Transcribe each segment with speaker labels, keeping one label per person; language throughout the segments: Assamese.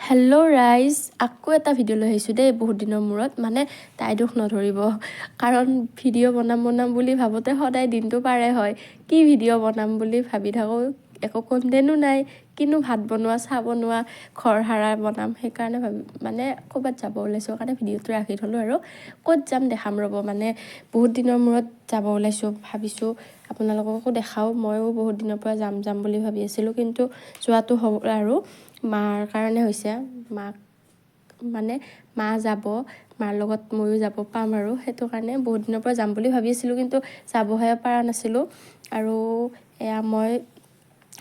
Speaker 1: হেল্ল' ৰাইজ, আকৌ এটা ভিডিঅ' লৈ আহিছোঁ দেই বহুত দিনৰ মূৰত। মানে তাই দোষ নধৰিব, কাৰণ ভিডিঅ' বনাম বনাম বুলি ভাবোঁতে সদায় দিনটো পাৰে হয়। কি ভিডিঅ' বনাম বুলি ভাবি থাকোঁ, একো কণ্টেণ্টো নাই। কিনো ভাত বনোৱা, চাহ বনোৱা, ঘৰ সাৰা বনাম? সেইকাৰণে ভাবি মানে ক'ৰবাত যাব ওলাইছোঁ কাৰণে ভিডিঅ'টো ৰাখি থ'লোঁ। আৰু ক'ত যাম দেখাম ৰ'ব। মানে বহুত দিনৰ মূৰত যাব ওলাইছোঁ, ভাবিছোঁ আপোনালোককো দেখাওঁ। ময়ো বহুত দিনৰ পৰা যাম যাম বুলি ভাবি আছিলোঁ, কিন্তু যোৱাটো হ'ব আৰু মাৰ কাৰণে হৈছে। মাক মানে মা যাব, মাৰ লগত ময়ো যাব পাম আৰু সেইটো কাৰণে বহুত দিনৰ পৰা যাম বুলি ভাবি আছিলোঁ, কিন্তু যাবহে পৰা নাছিলোঁ। আৰু এয়া মই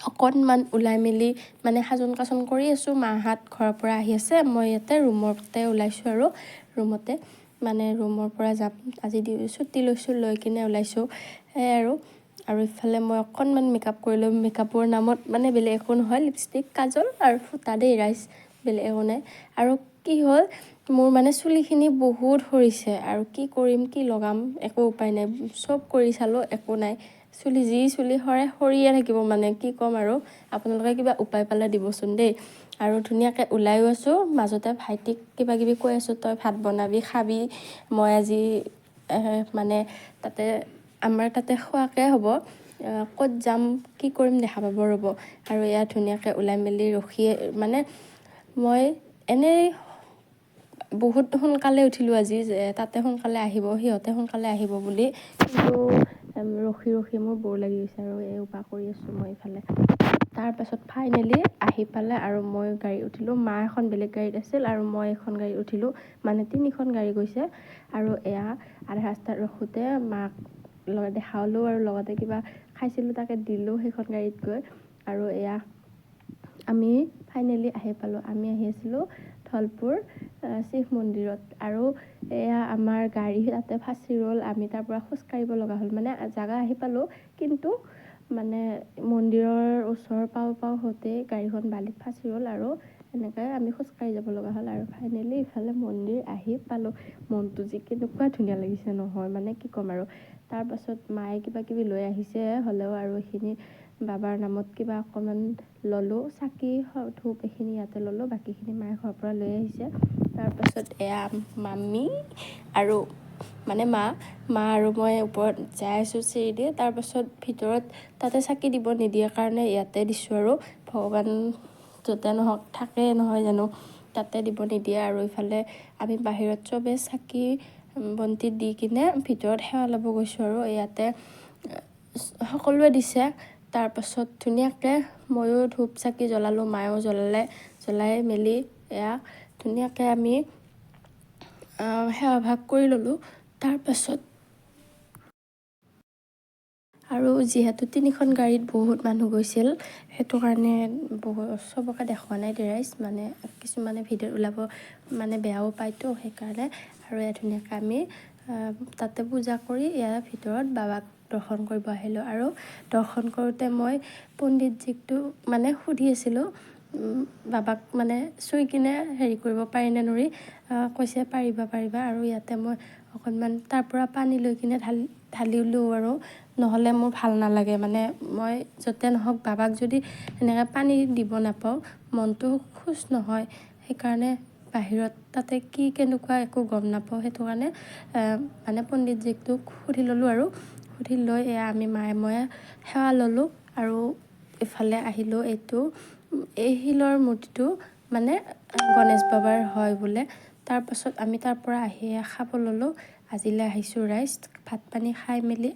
Speaker 1: অকণমান ওলাই মেলি মানে সাজোন কাচোন কৰি আছোঁ। মাহঁত ঘৰৰ পৰা আহি আছে, মই ইয়াতে ৰুমতে ওলাইছোঁ আৰু ৰুমতে মানে ৰুমৰ পৰা যাম। আজি ছুটি লৈছোঁ, লৈ কিনে ওলাইছোঁ, সেয়াই আৰু। আৰু ইফালে মই অকণমান মেকআপ কৰিলোঁ। মেকআপৰ নামত মানে বেলেগ একো নহয়, লিপষ্টিক, কাজল আৰু ফুটা দেই ৰাইজ, বেলেগ একো নাই। আৰু কি হ'ল, মোৰ মানে চুলিখিনি বহুত সৰিছে আৰু কি কৰিম, কি লগাম, একো উপায় নাই। চব কৰি চালোঁ, একো নাই। চুলি যি চুলি সৰে সৰিয়ে থাকিব, মানে কি ক'ম আৰু। আপোনালোকে কিবা উপায় পালে দিবচোন দেই। আৰু ধুনীয়াকৈ ওলায়ো আছোঁ, মাজতে ভাইটিক কিবা কিবি কৈ আছোঁ, তই ভাত বনাবি, খাবি, মই আজি মানে তাতে আমাৰ তাতে খোৱাকে হ'ব। ক'ত যাম, কি কৰিম দেখা পাব ৰ'ব। আৰু এয়া ধুনীয়াকৈ ওলাই মেলি ৰখিয়ে মানে মই এনেই বহুত সোনকালে উঠিলোঁ আজি যে তাতে সোনকালে আহিব, সিহঁতে সোনকালে আহিব বুলি। কিন্তু ৰখি ৰখি মোৰ ব'ৰ লাগি গৈছে আৰু এই উপায় কৰি আছোঁ মই ইফালে। তাৰপাছত ফাইনেলি আহি পালে আৰু মই গাড়ী উঠিলোঁ। মা এখন বেলেগ গাড়ীত আছিল আৰু মই এখন গাড়ীত উঠিলোঁ, মানে তিনিখন গাড়ী গৈছে। আৰু এয়া আধা ৰাস্তাত ৰখোঁতে মাক দেখালোঁ আৰু লগতে কিবা খাইছিলোঁ, তাকে দিলোঁ সেইখন গাড়ীত গৈ। আৰু এয়া আমি ফাইনেলি আহি পালোঁ। আমি আহি আছিলোঁ ধলপুৰ শিৱ মন্দিৰত আৰু এয়া আমাৰ গাড়ী তাতে ফাঁচি ৰ'ল। আমি তাৰ পৰা খোজকাঢ়িব লগা হ'ল। মানে জাগা আহি পালোঁ, কিন্তু মানে মন্দিৰৰ ওচৰ পাওঁ পাওঁ হওঁতেই গাড়ীখন বালিত ফাঁচি ৰ'ল আৰু এনেকৈ আমি খোজকাঢ়ি যাব লগা হ'ল। আৰু ফাইনেলি ইফালে মন্দিৰ আহি পালোঁ। মনটো যে কেনেকুৱা ধুনীয়া লাগিছে নহয়, মানে কি ক'ম আৰু। তাৰপাছত মায়ে কিবা কিবি লৈ আহিছে হ'লেও আৰু এইখিনি বাবাৰ নামত কিবা অকণমান ল'লোঁ, চাকি ধূপ এইখিনি ইয়াতে ল'লোঁ, বাকীখিনি মায়ে ঘৰৰ পৰা লৈ আহিছে। তাৰপাছত এয়া মামী আৰু মানে মা আৰু মই ওপৰত যাই আছোঁ চিৰি দি। তাৰপাছত ভিতৰত তাতে চাকি দিব নিদিয়ে কাৰণে ইয়াতে দিছোঁ আৰু ভগৱান য'তে নহওক থাকে নহয় জানো, তাতে দিব নিদিয়ে। আৰু ইফালে আমি বাহিৰত চবে চাকি বন্তি দি কিনে ভিতৰত সেৱা ল'ব গৈছোঁ আৰু ইয়াতে সকলোৱে দিছে। তাৰপাছত ধুনীয়াকৈ ময়ো ধূপ চাকি জ্বলালোঁ, মায়েও জ্বলালে। জ্বলাই মেলি এয়া ধুনীয়াকৈ আমি সেৱা ভাগ কৰি ল'লোঁ। তাৰপাছত আৰু যিহেতু তিনিখন গাড়ীত বহুত মানুহ গৈছিল, সেইটো কাৰণে বহুত চবকে দেখুওৱা নাই দেই ৰাইজ। মানে কিছুমানে ভিডিঅ'ত ওলাব মানে বেয়াও পায়তো, সেইকাৰণে। আৰু এয়া ধুনীয়াকৈ আমি তাতে পূজা কৰি ইয়াৰ ভিতৰত বাবাক দৰ্শন কৰিব আহিলোঁ। আৰু দৰ্শন কৰোঁতে মই পণ্ডিতজীকটো মানে সুধি আছিলোঁ, বাবাক মানে চুই কিনে হেৰি কৰিব পাৰিনে নোৱাৰি। কৈছে পাৰিবা পাৰিবা। আৰু ইয়াতে মই অকণমান তাৰ পৰা পানী লৈ কিনে ঢালিলোঁ আৰু নহ'লে মোৰ ভাল নালাগে। মানে মই য'তে নহওক বাবাক যদি সেনেকৈ পানী দিব নাপাওঁ, মনটো খুচ নহয়। সেইকাৰণে বাহিৰত তাতে কি কেনেকুৱা একো গম নাপাওঁ, সেইটো কাৰণে মানে পণ্ডিতজীকটোক সুধি ল'লোঁ। আৰু সুধি লৈ এয়া আমি মায়ে ময়ে সেৱা ল'লোঁ আৰু ইফালে আহিলোঁ। এইটো এই শিলৰ মূৰ্তিটো মানে গণেশ বাবাৰ হয় বোলে। তাৰপাছত আমি তাৰ পৰা আহি খাব ল'লোঁ। আজিলৈ আহিছোঁ ৰাইজ, ভাত পানী খাই মেলি।